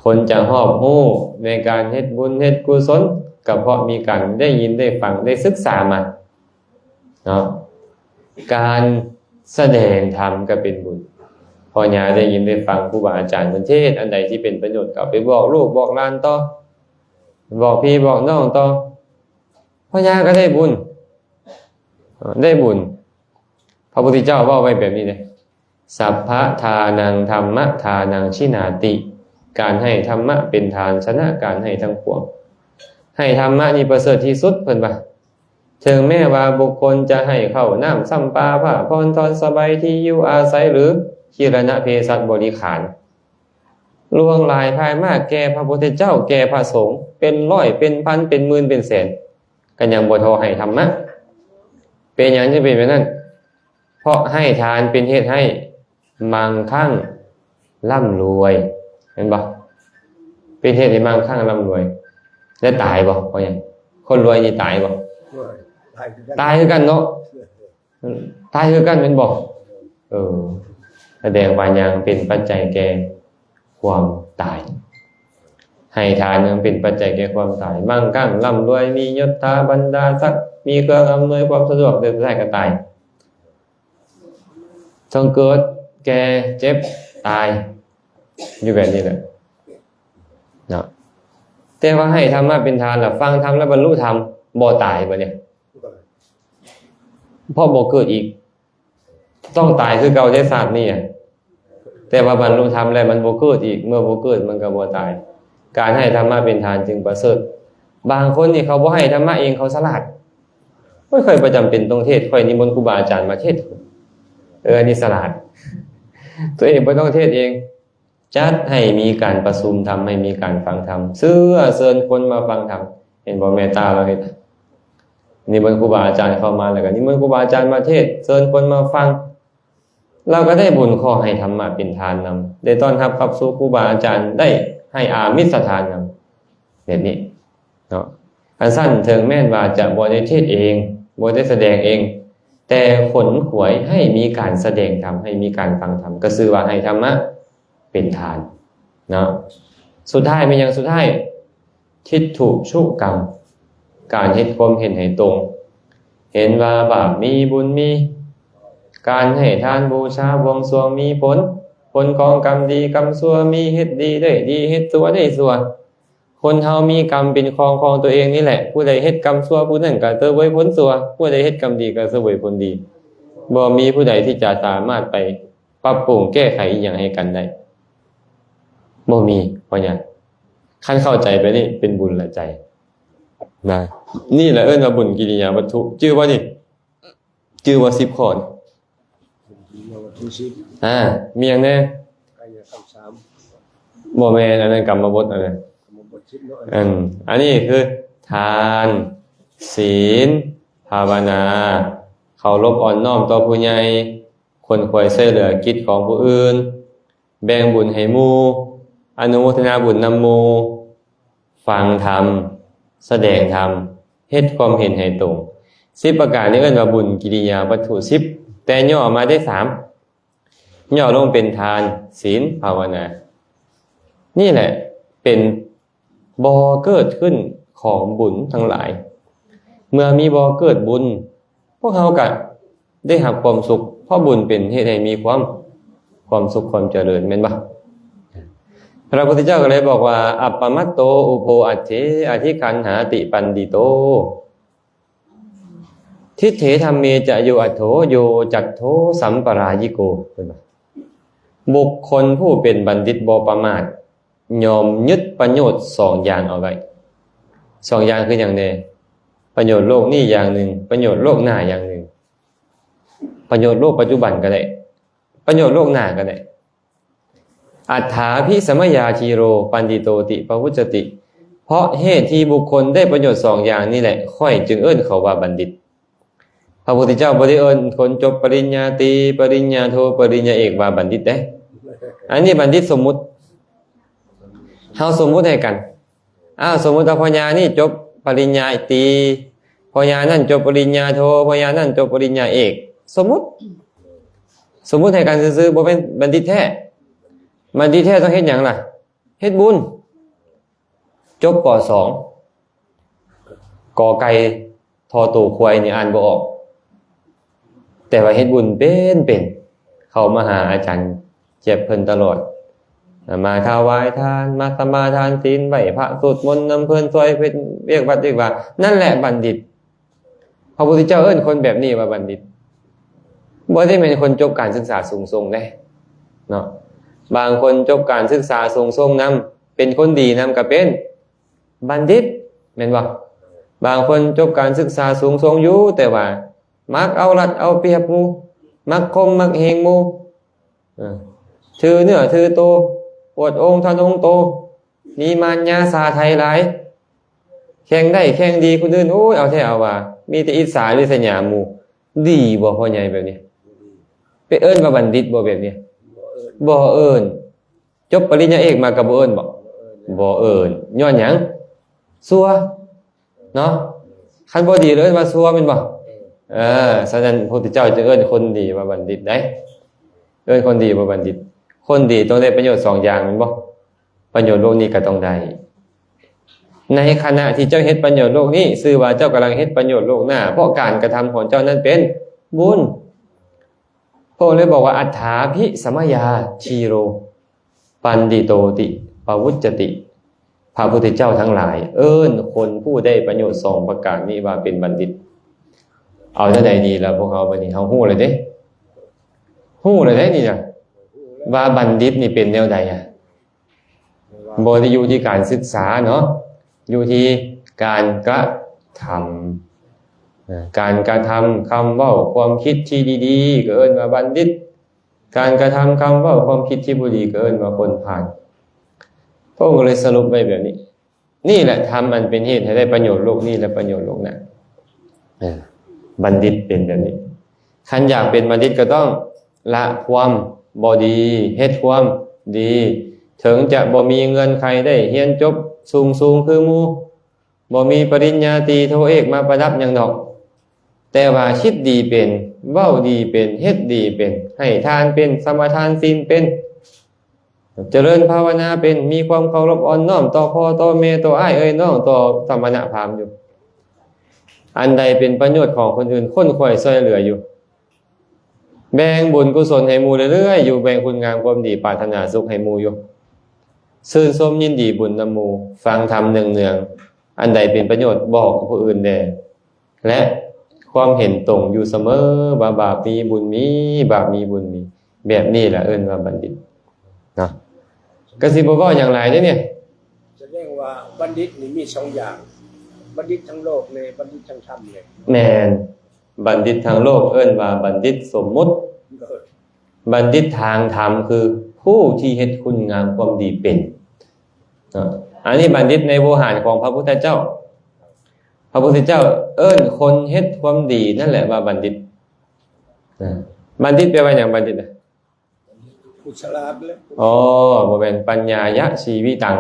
ຄົນຈະຮອບຮູ້ໃນການເຮັດບຸນເຮັດກຸສົນ ກໍເພາະມີການໄດ້ຍິນໄດ້ຟັງໄດ້ສຶກສາມາເນາະ. ການສະແດງທຳກໍເປັນບຸນ. ພໍ່ຍ່າໄດ້ຍິນໄດ້ຟັງຄູບາອາຈານເພິ່ນເທດ ອັນໃດທີ່ເປັນປະໂຫຍດກໍເອົາໄປບອກລູກບອກຫຼານຕໍ່ ບອກພີ່ບອກນ້ອງຕໍ່. ພໍ່ຍ່າກໍໄດ້ບຸນ ໄດ້ບຸນ. ພະພຸດທະເຈົ້າເວົ້າໄວ້ແບບນີ້ເດ້ ສັບພະທານັງທຳມະທານັງຊິນາຕິ ການໃຫ້ທຳມະເປັນທານຊະນະການໃຫ້ທັງປວງ. ໃຫ້ທຳມະນີ້ປະເສີດທີ່ສຸດ ເພິ່ນວ່າ. ເຖິງແມ້ວ່າບຸກຄົນຈະໃຫ້ເຂົ້ານ້ຳຊຳປາ ຜ້າຜ່ອນທ່ອນສະໄບ ທີ່ຢູ່ອາໄສ ຫຼື ກິລະນະເພສັດບໍລິຂານ ຫຼວງຫຼາຍພາຍມາກແກ່ພະພຸດທະເຈົ້າ ແກ່ພະສົງ ເປັນຮ້ອຍເປັນພັນເປັນໝື່ນເປັນແສນ ກໍຍັງບໍ່ທໍ່ໃຫ້ທຳມະ. ເປັນຫຍັງຈຶ່ງເປັນແບບນັ້ນ? ເພາະໃຫ້ທານເປັນເຫດໃຫ້ມັ່ງຄັ່ງລ່ຳລວຍ ແມ່ນບໍ່? ເປັນເຫດໃຫ້ມັ່ງຄັ່ງລ່ຳລວຍ ແລະ ຕາຍບໍ່? ເພາະຫຍັງ? ຄົນລວຍນີ້ຕາຍບໍ່? ຕາຍຄືກັນ ຕາຍຄືກັນເນາະ. ຕາຍຄືກັນແມ່ນບໍ່? ເອີ ສະແດງວ່າຍັງເປັນປັດໄຈແກ່ຄວາມຕາຍ. ໃຫ້ທານຍັງເປັນປັດໄຈແກ່ຄວາມຕາຍ. ມັ່ງຄັ່ງລ່ຳລວຍ ມີຍົດຖາບັນດາສັກ ມີເຄື່ອງອຳນວຍຄວາມສະດວກ ແຕ່ສຸດທ້າຍກໍຕາຍ. ຕ້ອງເກີດ ແກ່ ເຈັບ ຕາຍ ຢູ່ແບບນີ້ແຫຼະເນາະ. ແຕ່ວ່າໃຫ້ທຳມະເປັນທານ ລະຟັງທຳ ລະບັນລຸທຳ ບໍ່ຕາຍບໍ່ນີ້? ເພາະບໍ່ເກີດອີກ. ຕ້ອງຕາຍຄືເກົ່າໃນຊາດນີ້ ແຕ່ວ່າບັນລຸທຳແລ້ວມັນບໍ່ເກີດອີກ. ເມື່ອບໍ່ເກີດມັນກໍບໍ່ຕາຍ. ການໃຫ້ທຳມະເປັນທານຈຶ່ງປະເສີດ. ບາງຄົນນີ້ເຂົາບໍ່ໃຫ້ທຳມະເອງ ເຂົາສະຫຼາດ. ໂອ້ຍ ຂ້ອຍບໍ່ຈຳເປັນຕ້ອງເທດ ຂ້ອຍນິມົນຄູບາອາຈານມາເທດ. ເອີ ອັນນີ້ສະຫຼາດ. ຕົວເອງບໍ່ຕ້ອງເທດເອງ. ຈັດໃຫ້ມີການປະຊຸມທຳ ໃຫ້ມີການຟັງທຳ ເຊື້ອເຊີນຄົນມາຟັງທຳ. ເຫັນບໍ່ ແມ່ຕາລາວເຮັດ ນິມົນຄູບາອາຈານເຂົ້າມາ ແລ້ວກໍນິມົນຄູບາອາຈານມາເທດ ເຊີນຄົນມາຟັງ. ລາວກໍໄດ້ບຸນ ຂໍໃຫ້ທຳມະເປັນທານນຳ ໄດ້ຕ້ອນຮັບຂັບສູ່ຄູບາອາຈານ ໄດ້ໃຫ້ອາມິດສະທານນຳ ແບບນີ້ເນາະ. ອັນຊັ້ນເຖິງແມ່ນວ່າຈະບໍ່ໄດ້ເທດເອງ ບໍ່ໄດ້ສະແດງເອງ ແຕ່ຂົນຂວາຍໃຫ້ມີການສະແດງທຳ ໃຫ້ມີການຟັງທຳ ກໍຊື່ວ່າໃຫ້ທຳມະເປັນທານເນາະ. ສຸດທ້າຍແມ່ນຫຍັງ? ສຸດທ້າຍ ທິດຖຸຊຸກຳ ການເຮັດຄວາມເຫັນໃຫ້ຕົງ ເຫັນວ່າບາບມີບຸນມີ ການໃຫ້ທານບູຊາບວງສວງມີຜົນ ຜົນຂອງກຳດີກຳຊົ່ວ ມີເຮັດດີໄດ້ດີ ເຮັດຊົ່ວໄດ້ຊົ່ວ. ຄົນເຮົາມີກຳເປັນຂອງຂອງຕົວເອງນີ້ແຫຼະ ຜູ້ໃດເຮັດກຳຊົ່ວ ຜູ້ນັ້ນກໍເສວີຍຜົນຊົ່ວ ຜູ້ໃດເຮັດກຳດີກໍເສວີຍຜົນດີ. ບໍ່ມີຜູ້ໃດທີ່ຈະສາມາດໄປປັບປຸງແກ້ໄຂອີ່ຫຍັງໃຫ້ກັນໄດ້ ບໍ່ມີ. ເພາະຫຍັງ? ຄັນເຂົ້າໃຈແບບນີ້ເປັນບຸນລະໃຈນະ. ນີ້ແຫຼະເອີ້ນວ່າບຸນກິລິຍາວັດຖຸ. ຈື່ບໍ່ນີ້? ຈື່ບໍ່ ສິບຂໍ້ນີ້? ອ່າ ມີຫຍັງແດ່? ກາຍະກຳສາມ ບໍ່ແມ່ນ ອັນນັ້ນກຳມະບົດ ອັນນັ້ນ ກຳມະບົດສິບເນາະ. ອັນ ອັນນີ້ຄືທານ ສິນ ພາວະນາ ເຄົາລົບອ່ອນນ້ອມຕໍ່ຜູ້ໃຫຍ່ ຂົນຂວາຍຊ່ວຍເຫຼືອກິດຂອງຜູ້ອື່ນ ແບ່ງບຸນໃຫ້ໝູ່ ອະນຸໂມທະນາບຸນນຳໝູ່ ຟັງທຳ ສະແດງທຳ ເຮັດຄວາມເຫັນໃຫ້ຕົງ. ສິບປະການນີ້ເອີ້ນວ່າບຸນກິລິຍາວັດຖຸສິບ ແຕ່ຫຍໍ້ມາໄດ້ສາມ ຫຍໍ້ລົງເປັນທານ ສິນ ພາວະນາ. ນີ້ແຫຼະເປັນ ບໍ່ເກີດຂຶ້ນຂອງບຸນທັງຫຼາຍ. ເມື່ອມີບໍ່ເກີດບຸນ ພວກເຮົາກະໄດ້ຮັບຄວາມສຸກ ເພາະບຸນເປັນເຮັດໃຫ້ມີຄວາມ ຄວາມສຸກຄວາມຈະເລີນ ແມ່ນບໍ່? ພະພຸດທະເຈົ້າກໍເລີຍບອກວ່າ ອັບປະມາດໂຕ ອຸໂພ ອັດເຖ ອະທິຄັນຫາຕິ ປັນດິໂຕ ທິດເຖ ທຳເມ ຈະ ໂຍ ອັດໂຖ ໂຍ ຈັດໂທ ສຳປະລາຍິໂກ ເພິ່ນວ່າ ບຸກຄົນຜູ້ເປັນບັນດິດບໍ່ປະໝາດ ຍ່ອມຍຶດປະໂຫຍດສອງຢ່າງເອົາໄວ້. ສອງຢ່າງຄືຫຍັງແດ່? ປ ປະໂຫຍດໂລກນີ້ຢ່າງໜຶ່ງ, ປະໂຫຍດໂລກໜ້າຢ່າງໜຶ່ງ, ປະໂຫຍດໂລກປັດຈຸບັນກໍໄດ້, ປະໂຫຍດໂລກໜ້າກໍໄດ້. ອັດຖາພິສະມະຍາທີໂຣ ປັນດິໂຕຕິ ປະວຸດຈະຕິ. ເພາະເຫດທີ່ບຸກຄົນໄດ້ປະໂຫຍດສອງຢ່າງນີ້ແຫຼະ ຂ້ອຍຈຶ່ງເອີ້ນເຂົາວ່າບັນດິດ. ພະພຸດທະເຈົ້າບໍ່ໄດ້ເອີ້ນຄົນຈົບປະລິນຍາຕີ, ປະລິນຍາໂທ, ປະລິນຍາເອກວ່າບັນດິດເດ້. ອັນນີ້ບັນດິດສົມມຸດ. ເຮົາສົມມຸດໃຫ້ກັນ. ອ້າວ ສົມມຸດວ່າພໍ່ຍ່ານີ້ຈົບປະລິນຍາຕີ, ພໍ່ຍ່ານັ້ນຈົບປະລິນຍາໂທ, ພໍ່ຍ່ານັ້ນຈົບປະລິນຍາເອກ. ສົມມຸດ. ສົມມຸດໃຫ້ກັນຊື່ໆ, ບໍ່ແມ່ນບັນດິດແທ້. ບັນດິດແທ້ຕ້ອງເຮັດຫຍັງລະ? ເຮັດບຸນ. ຈົບ ປໍສອງ ກອໄກ່ ທໍໂຕ ຄວາຍ ນີ້ອ່ານບໍ່ອອກ, ແຕ່ວ່າເຮັດບຸນເປັນເປັນ, ເຂົ້າມາຫາອາຈານຈຽບເພິ່ນຕະຫຼອດ, ມາຖວາຍທານ, ມາສະມາທານສິນ, ໄຫວ້ພະ, ສວດມົນນຳເພິ່ນ, ຊ່ວຍເພິ່ນວຽກວັດວຽກວາ, ນັ້ນແຫຼະບັນດິດ. ພະພຸດທະເຈົ້າເອີ້ນຄົນແບບນີ້ວ່າບັນດິດ, ບໍ່ໄດ້ແມ່ນຄົນຈົບການສຶກສາສູງສົ່ງເດ້ເນາະ. ບາງຄົນຈົບການສຶກສາສູງສົ່ງນຳ, ເປັນຄົນດີນຳກໍເປັນບັນດິດ, ແມ່ນບໍ່? ບາງຄົນຈົບການສຶກສາສູງສົ່ງຢູ່, ແຕ່ວ່າມັກເອົາລັດເອົາປຽບໝູ່, ມັກຂົ່ມມັກເຫງໝູ່, ເອີ ຖືເນື້ອຖືໂຕ, ອວດອົງທະນົງໂຕ, ມີມານຍາຊາໄທຫຼາຍ, ແຂ່ງໄດ້ແຂ່ງດີຄົນອື່ນ, ໂອ້ຍ ເອົາແທ້ເອົາວ່າ, ມີແຕ່ອິດສາລິສຍາໝູ່. ດີບໍ່ພໍ່ໃຫຍ່ແບບນີ້? ໄປເອີ້ນວ່າບັນດິດບໍ່ແບບນີ້? ບໍ່ເອີ້ນ. ຈົບປະລິນຍາເອກມາກໍບໍ່ເອີ້ນບໍ່? ບໍ່ເອີ້ນ. ຍ້ອນຫຍັງ? ຊົ່ວເນາະ. ຄັນບໍ່ດີເອີ້ນວ່າຊົ່ວແມ່ນບໍ່? ເອີ ສະນັ້ນພະພຸດທະເຈົ້າຈຶ່ງເອີ້ນຄົນດີວ່າບັນດິດໄດ໋, ເອີ້ນຄົນດີວ່າບັນດິດ. ຄົນດີຕ້ອງໄດ້ປະໂຫຍດສອງຢ່າງແມ່ນບໍ່? ປະໂຫຍດໂລກນີ້ກໍຕ້ອງໄດ້. ໃນຂະນະທີ່ເຈົ້າເຮັດປະໂຫຍດໂລກນີ້, ຊື່ວ່າເຈົ້າກຳລັງເຮັດປະໂຫຍດໂລກໜ້າ, ເພາະການກະທຳຂອງເຈົ້ານັ້ນເປັນບຸນ. ພະອົງເລີຍບອກວ່າ ອັດຖາພິສະມະຍາທີໂຣ ປັນດິໂຕຕິ ປະວຸດຈະຕິ. ພະພຸດທະເຈົ້າທັງຫຼາຍເອີ້ນຄົນຜູ້ໄດ້ປະໂຫຍດສອງປະການນີ້ວ່າເປັນບັນດິດ. ເອົາແນວໃດດີລະພວກເຮົາ? ບັດນີ້ເຮົາຮູ້ແລ້ວເດ້, ຮູ້ແລ້ວເດ້ນີ້ນະ, ວ່າບັນດິດນີ້ເປັນແນວໃດອະ. ບໍ່ໄດ້ຢູ່ທີ່ການສຶກສາເນາະ, ຢູ່ທີ່ການກະທຳ. ການກະທຳ, ຄຳເວົ້າ, ຄວາມຄິດທີ່ດີໆ ກໍເອີ້ນວ່າບັນດິດ. ການກະທຳ, ຄຳເວົ້າ, ຄວາມຄິດທີ່ບໍ່ດີ ກໍເອີ້ນວ່າຄົນພານ. ພະອົງກໍເລີຍສະຫຼຸບໄວ້ແບບນີ້. ນີ້ແຫຼະທຳອັນເປັນເຫດໃຫ້ໄດ້ປະໂຫຍດໂລກນີ້ ແລະ ປະໂຫຍດໂລກໜ້າ. ເອີ ບັນດິດເປັນແບບນີ້. ຄັນຢາກເປັນບັນດິດກໍຕ້ອງລະຄວາມບໍ່ດີ, ເຮັດຄວາມດີ. ເຖິງຈະບໍ່ມີເງື່ອນໄຂໄດ້ຮຽນຈົບສູງໆຄືໝູ່, ບໍ່ມີປະລິນຍາຕີ ໂທ ເອກ ມາປະດັບຫຍັງດອກ, ແຕ່ວ່າຄິດດີເປັນ, ເວົ້າດີເປັນ, ເຮັດດີເປັນ, ໃຫ້ທານເປັນ, ສະມາທານສິນເປັນ, ຈະເລີນພາວະນາເປັນ, ມີຄວາມເຄົາລົບອ່ອນນ້ອມຕໍ່ພໍ່ຕໍ່ແມ່, ຕໍ່ອ້າຍເອື້ອຍນ້ອງ, ຕໍ່ສະມະນະພາມຢູ່. ອັນໃດເປັນປະໂຫຍດຂອງຄົນອື່ນ, ຄົນຄວາຍຊ່ວຍເຫຼືອຢູ່. ແບ່ງບຸນກຸສົນໃຫ້ໝູ່ເລື້ອຍໆຢູ່, ແບ່ງຄຸນງາມຄວາມດີ, ປາດຖະໜາສຸກໃຫ້ໝູ່ຢູ່. ຊື່ນຊົມຍິນດີບຸນນຳໝູ່, ຟັງທຳເນືອງໆ. ອັນໃດເປັນປະໂຫຍດ, ບອກຜູ້ອື່ນແດ່. ແລະ ຄວາມເຫັນຕົງຢູ່ສະເໝີວ່າ ບາບມີບຸນມີ, ບາບມີບຸນມີ. ແບບນີ້ລະເອີ້ນວ່າບັນດິດເນາະ. ກະຊິບໍ່ເວົ້າຫຍັງຫຼາຍເດ້ນີ້. ສະແດງວ່າບັນດິດນີ້ມີສອງຢ່າງ, ບັນດິດທາງໂລກແລະ ບັນດິດທາງທຳແຫຼະ. ແມ່ນ. ບັນດິດທາງໂລກເອີ້ນວ່າບັນດິດສົມມຸດ. ບັນດິດທາງທຳຄືຜູ້ທີ່ເຮັດຄຸນງາມຄວາມດີເປັນເນາະ. ອັນນີ້ບັນດິດໃນໂວຫານຂອງພະພຸດທະເຈົ້າ. ພະພຸດທະເຈົ້າເອີ້ນຄົນເຮັດຄວາມດີນັ້ນແຫຼະວ່າບັນດິດ. ນະ ບັນດິດແປວ່າຫຍັງ? ບັນດິດນະ ຜູ້ສະຫຼາດແຫຼະ. ອໍ ບໍ່ແມ່ນ, ປັນຍາຍະຊີວິຕັງ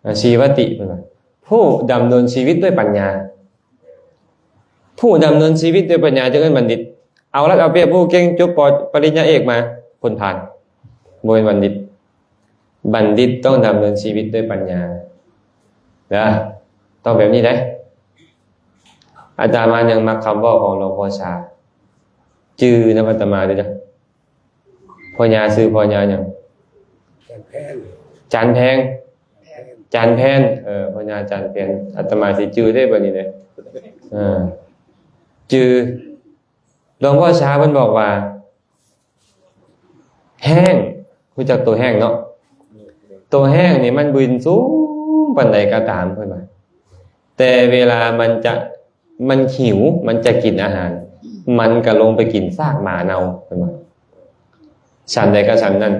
ອາ ຊີວະຕິ ເພິ່ນວ່າ ຜູ້ດຳເນີນຊີວິດດ້ວຍປັນຍາ. ຜູ້ດຳເນີນຊີວິດດ້ວຍປັນຍາຈຶ່ງເອີ້ນບັນດິດ. ເອົາລັດເອົາປຽບຜູ້ເກັ່ງ, ຈົບ ປ ປະລິນຍາເອກມາ, ຄົນພານ, ບໍ່ແມ່ນບັນດິດ. ບັນດິດຕ້ອງດຳເນີນຊີວິດດ້ວຍປັນຍາເດີ, ຕ້ອງແບບນີ້ເດ້. ອາດຕະມາຍັງມັກຄຳເວົ້າຂອງຫຼວງພໍ່ຊາ, ຈື່ນຳອາດຕະມາເດີ. ພໍ່ຍ່າຊື່ພໍ່ຍ່າຫຍັງ? ຈັນແພງ. ຈັນແພງ. ຈັນແພງ. ເອີ ພໍ່ຍ່າຈັນແພງ. ອາດຕະມາຊິຈື່ໄດ້ບັດນີ້ເດ້. ເອີ ຈື່. ຫຼວງພໍ່ຊາເພິ່ນບອກວ່າ ແຮ້ງ, ຮູ້ຈັກໂຕແຮ້ງເນາະ? ໂຕແຮ້ງນີ້ມັນບິນສູງປານໃດກໍຕາມ ເພິ່ນວ່າ, ແຕ່ເວລາມັນຈະ ມັນຫິວ ມັນຈະກິນອາຫານ ມັນກໍລົງໄປກິນຊາກໝາເນົ່າ ເພິ່ນວ່າ. ສັນໃດກໍສັນນັ້ນ,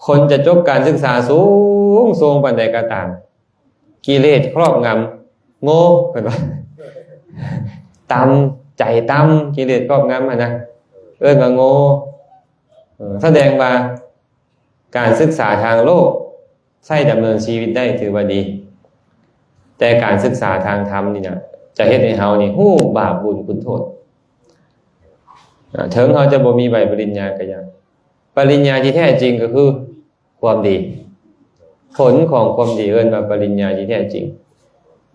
ຄົນຈະຈົບການສຶກສາສູງໂຊງປານໃດກໍຕາມ, ກິເລດຄອບງຳ ໂງ່ ເພິ່ນວ່າ. ຕ່ຳ ໃຈຕ່ຳ ກິເລດຄອບງຳຫັ້ນນະ ເອີ້ນວ່າໂງ່. ເອີ ສະແດງວ່າການສຶກສາທາງໂລກໃຊ້ດຳເນີນຊີວິດໄດ້ຖືວ່າດີ, ແຕ່ການສຶກສາທາງທຳນີ້ນະ ຈະເຮັດໃຫ້ເຮົານີ້ຮູ້ບາບບຸນຄຸນໂທດ. ອາ ເຖິງເຮົາຈະບໍ່ມີໃບປະລິນຍາກໍຢ່າ, ປະລິນຍາທີ່ແທ້ຈິງກໍຄືຄວາມດີ. ຜົນຂອງຄວາມດີເອີ້ນວ່າປະລິນຍາທີ່ແທ້ຈິງ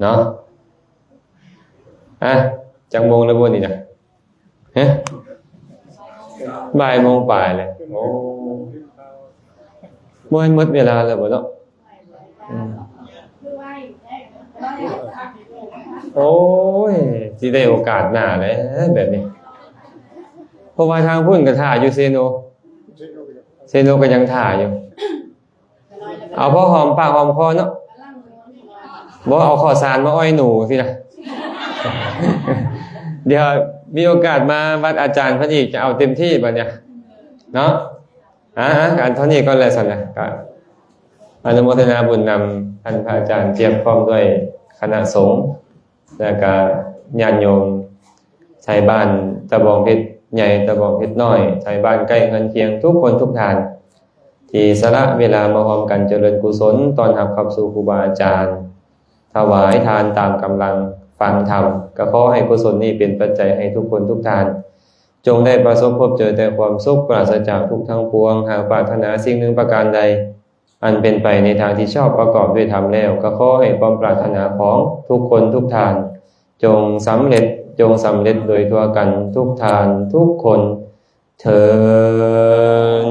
ເນາະ. ອາ ຈັກໂມງແລ້ວບໍ່ນີ້ນະ? ຮະ? ບ່າຍໂມງປາຍແລ້ວ. ໂອ້ ບໍ່ແມ່ນໝົດເວລາແລ້ວບໍ່ເນາະ? ອືມ ໂອ້ຍ ຊິໄດ້ໂອກາດໜ້າແຫຼະແບບນີ້, ເພາະວ່າທາງພຸ້ນກໍຖ້າຢູ່ເຊໂນ, ເຊໂນກໍຍັງຖ້າຢູ່. ເອົາພໍຫອມປາກຫອມຄໍເນາະ, ບໍ່ເອົາເຂົ້າສານມາອ້ອຍໜູຊີ້ນະ. ດຽວມີໂອກາດມາວັດອາຈານເພິ່ນອີກ ຈະເອົາເຕັມທີ່ບັດນີ້ເນາະ. ອາ ອັນເທົ່ານີ້ກ່ອນແຫຼະຊັ້ນນະ, ກໍອະນຸໂມທະນາບຸນນຳທ່ານພະອາຈານຈຽບ ພ້ອມດ້ວຍຄະນະສົງ ແລະກະຍາດໂຍມໄທບ້ານຕະບອງເພັດໃຫຍ່ ຕະບອງເພັດນ້ອຍ, ໄທບ້ານໃກ້ເຮືອນຄຽງທຸກຄົນທຸກທ່ານ ທີ່ສະຫຼະເວລາມາຮ່ວມກັນຈະເລີນກຸສົນ ຕ້ອນຮັບຂັບສູ່ຄູບາອາຈານ, ຖວາຍທານຕາມກຳລັງ, ຟັງທຳ, ກໍຂໍໃຫ້ກຸສົນນີ້ເປັນປັດໄຈໃຫ້ທຸກຄົນທຸກທ່ານ ຈົ່ງໄດ້ປະສົບພົບເຈີແຕ່ຄວາມສຸກ ປາສະຈາກທຸກທັງປວງ. ຫາກປາດຖະໜາສິ່ງໜຶ່ງປະການໃດ ອັນເປັນໄປໃນທາງທີ່ຊອບປະກອບດ້ວຍທຳແລ້ວ, ກໍຂໍໃຫ້ຄວາມປາດຖະໜາຂອງທຸກຄົນທຸກທ່ານ ຈົ່ງສຳເລັດ, ຈົ່ງສຳເລັດໂດຍທົ່ວກັນທຸກທ່ານທຸກຄົນເທີ້ນ.